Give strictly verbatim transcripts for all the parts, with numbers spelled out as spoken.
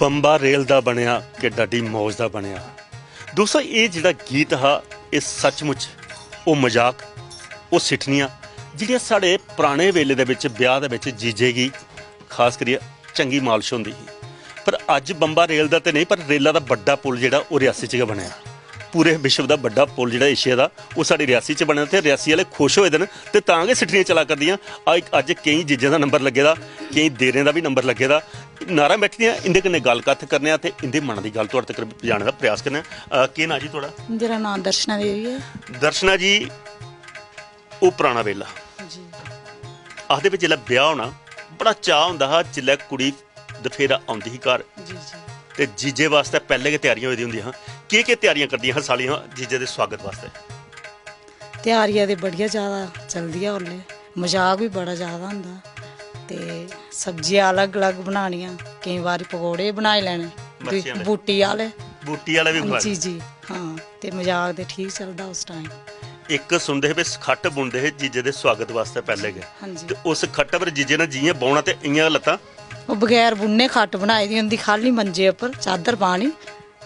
बम्बा रेल दा बनेआ कि डड्डी मौज दा बनेआ। दोस्तो, एह् जेह्ड़ा गीत हा, एह् सचमुच ओह् मजाक, ओह् सिठनियां जेह्ड़ियां साढ़े पराने बेले दे बिच ब्याह् दे बिच जीजे गी खास करियै चंगी मालश होंदी ही। पर अज्ज बम्बा रेल दा ते नेईं, पर रेला दा बड्डा पुल जेह्ड़ा ओह् रियासी च गै बनेआ। पूरे विश्व दा बड्डा पुल जेह्ड़ा एशिया दा, ओह् साढ़ी रियासी च बने दा ते रियासी आह्ले खुश होए दे न ते तां गै सिठनियां चला करदियां। अज्ज, अज्ज केईं जीजें दा नंबर लग्गे दा, केईं देरें दा बी नंबर लग्गे दा। नारां बैठी दियां, इं'दे कन्नै गल्ल कत्थ करने आं ते इं'दे मनै दी गल्ल थुआढ़े तगर पजाने दा प्रयास करने आं। अ, केह् नांऽ जी थुआढ़ा? मेरा नांऽ दर्शना देवी ऐ। दर्शना जी, ओह् पराना बेल्ला। जी। आखदे भी जिसलै ब्याह् होना, बड़ा चाऽ होंदा हा जिसलै कुड़ी दफेरा औंदी ही घर। जी, जी। ते जीजे बास्तै पैह्लें गै त्यारियां होई दियां होंदियां हां। केह् केह् त्यारियां करदियां हां सालियां जीजे दे सुआगत बास्तै? त्यारियां ते बड़ियां ज्यादा चलदियां उसलै, मजाक बी बड़ा ज्यादा होंदा। ते सब्जियां अलग-अलग बनानियां, केईं बारी पकौड़े बनाई लैने, मर्चें आह्ले। बूटी आह्ले। बूटी आह्ले बी बनाने। जी, जी, हां, ते मजाक ते ठीक चलदा उस टाइम। इक सुनदे हे, बस खट्ट बुनदे हे जीजे दे सुआगत बास्तै पैह्लें गै। हां जी। ते उस खट्टा पर जीजे ने जि'यां बौह्ना ते इ'यां गै लत्तां। ओह् बगैर बुनने खट्ट बनाई दी होंदी, खाल्ली मंजे उप्पर चादर पानी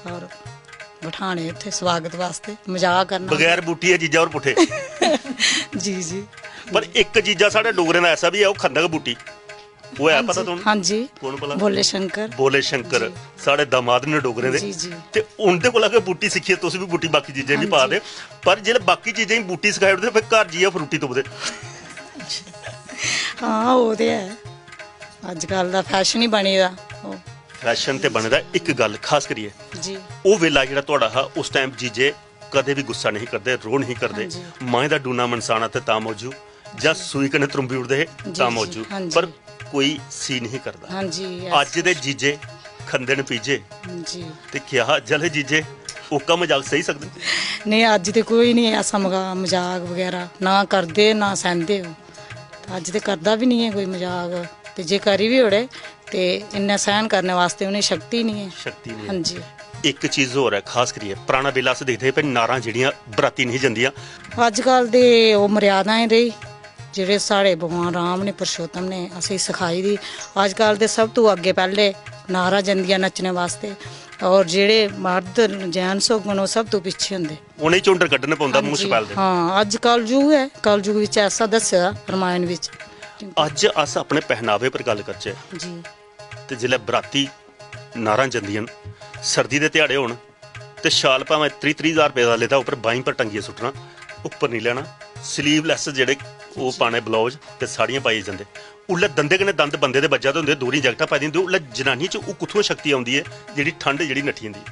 और बठाने उत्थै सुआगत बास्तै, मजाक करना। बगैर बूटी ऐ जीजा होर पुट्ठे। जी, जी। पर इक जीजा साढ़े डोगरें दा ऐसा बी ऐ, ओह् खंदा गै बूटी। ओह् ऐ हां पता जी, तुहानू? हां जी। कौन भला? भोले शंकर। भोले शंकर। जी। साढ़े दामाद न डोगरें दे। जी, जी। ते उं'दे कोला गै बूटी सिक्खियै तुस बी बूटी बाकी चीजें गी हां पा जी। दे। पर जिसलै बाकी चीजें गी बूटी सखाई ओड़दे, फिर घर जाइयै फ्रूटी तुपदे। हां, ओह् ते ऐ। अज्जकल दा फैशन ही बनी दा। ओह्। फैशन ते बने दा। इक गल्ल खास करियै, जी। ओह् बेल्ला जेह्ड़ा थुआढ़ा हा, उस टाइम जीजे कदें बी गुस्सा नेईं करदे, रोह् नेईं करदे। हां जी। माहें दा डूना मनसाना ते तां मौजू, जां जी। सूई कन्नै त्रुंबी ओड़दे हे, जी, तां जी, मौजू। हां जी। पर कोई सी नेईं करदा। हां जी, yes। अज्ज दे जीजे खंदे न पीजे। जी। ते क्या जले जीजे ओह्का मजाक सेही सकदे? नेईं, अज्ज ते कोई निं ऐसा मगा-, मजाक बगैरा ना करदे, ना सैंह्दे ओह्। ते अज्ज ते करदा बी निं ऐ कोई मजाक। ते जे करी बी ओड़े, ते इन्ना सैह्न करने बास्तै उ'नें शक्ति निं ऐ। शक्ति निं ऐ। हां जी। इक चीज होर ऐ, खास करियै पराना बेल्ला अस दिखदे हे, भई नारां जेह्ड़ियां बराती नेईं जंदियां। अज्जकल ते ओह् मर्यादाएं रेही, जेह्ड़े साढ़े भगवान राम ने, पुरुषोत्तम ने असेंगी सखाई दी। अज्जकल ते सब तों अग्गें पैह्ले नारां जंदियां नच्चने बास्तै, और जेह्ड़े मर्द न, gents होङन, ओह् सब तों पिच्छें होंदे। उ'नेंगी झुंडर कड्ढने पौंदा हां जी, मुंसपैल दे। हां, अज्ज कलयुग ऐ, कलयुग बिच ऐसा दस्से दा रमायण बिच। अज्ज अस अपने पहनावे पर गल्ल करचै जी। ते जिसलै बराती नारां जंदियां न, सर्दी दे ध्याड़े होन ते शाल भामें त्रीह् त्रीह् ज्हार रपेऽ दा लेदा उप्पर बाहीं पर टंगियै सुट्टना, उप्पर निं लैना, sleeveless जेह्ड़े ओह् जी। पाने ब्लाउज ते साड़ियां पाइयै जंदे। उल्लै दंदे कन्नै दंद बंदे दे बज्जा दे होंदे, दूरियां जैकटां पाई दियां होंदियां, उल्लै जनानी च ओह् कुत्थुआं शक्ति औंदी ऐ जेह्ड़ी ठंड जेह्ड़ी नट्ठी जंदी?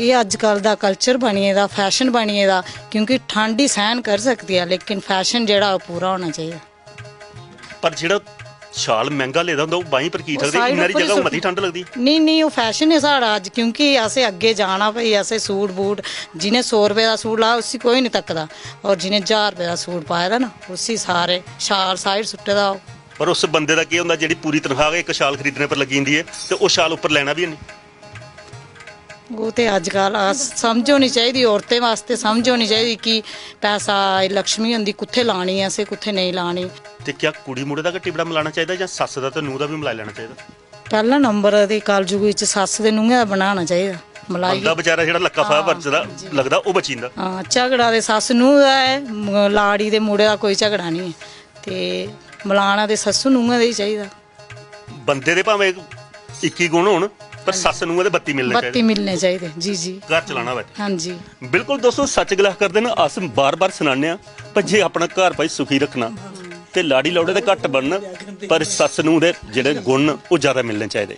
एह् अज्जकल दा culture बनी गेदा, फैशन बनी गेदा, क्योंकि ठंड ही सैह्न करी सकदी ऐ, लेकिन फैशन जेह्ड़ा ओह् पूरा होना चाहिदा। पर जेह्ड़ा शाल मैंह्गा लेदा होंदा, ओह् बाहीं पर की ओह् रखदे? side इन्नी हारी उप्पर जगह ही मती सुट्ट- ठंड लगदी। नेईं, नेईं, ओह् फैशन ऐ साढ़ा अज्ज, क्योंकि असें अग्गें जाना, भई असें सूट बूट, जि'नें सौ रपेऽ दा सूट लाया, उसी कोई निं तकदा, और जि'नें ज्हार रपेऽ दा सूट पाए दा ना, उसी सारे शाल side सुट्टे दा होग। पर उस बंदे दा केह् होंदा, जेह्ड़ी पूरी तनखाह् गै इक शाल खरीदने पर लग्गी जंदी ऐ, ते ओह् शाल उप्पर लैना बी हैनी। ओह् ते अज्जकल अस समझ होनी चाहिदी, औरतें बास्तै समझ होनी चाहिदी कि पैसा, एह् लक्ष्मी होंदी, कुत्थै लानी ऐ असें, कुत्थै नेईं लानी। ते क्या कुड़ी मुड़े दा गै टिबड़ा मलाना चाहिदा जां सस्स दा ते नूंह् दा बी मलाई लैना चाहिदा? पैह्ला नंबर ते कलयुग च सस्स ते नूंहें दा बनाना चाहिदा, मलाइयै। बंदा बेचारा जेह्ड़ा लक्का फाह् हां, बचदा, जी। लगदा, ओह् बची जंदा। हां, झगड़ा ते सस्स नूंह् दा ऐ, म-, लाड़ी ते मुड़े दा कोई झगड़ा निं ऐ। ते मलाना ते सस्सू नूंहें दा ही चाहिदा। बंदे दे भामें इक्की गुण होन, पर हां जी। सस्स नूंहें दे बत्ती मिलने बत्ती चाहिदे। मिलने चाहिदे, जी, जी। घर चलाना होऐ ते। हां जी। बिल्कुल दोस्तो, सच गला करदे न, अस बार-बार सनाने आं, पर जे अपना घर भाई सुखी रक्खना, ते लाड़ी लौड़े ते घट्ट बनन, पर सस्स नूंह् दे जेह्ड़े गुण न, ओह् ज्यादा मिलने चाहिदे।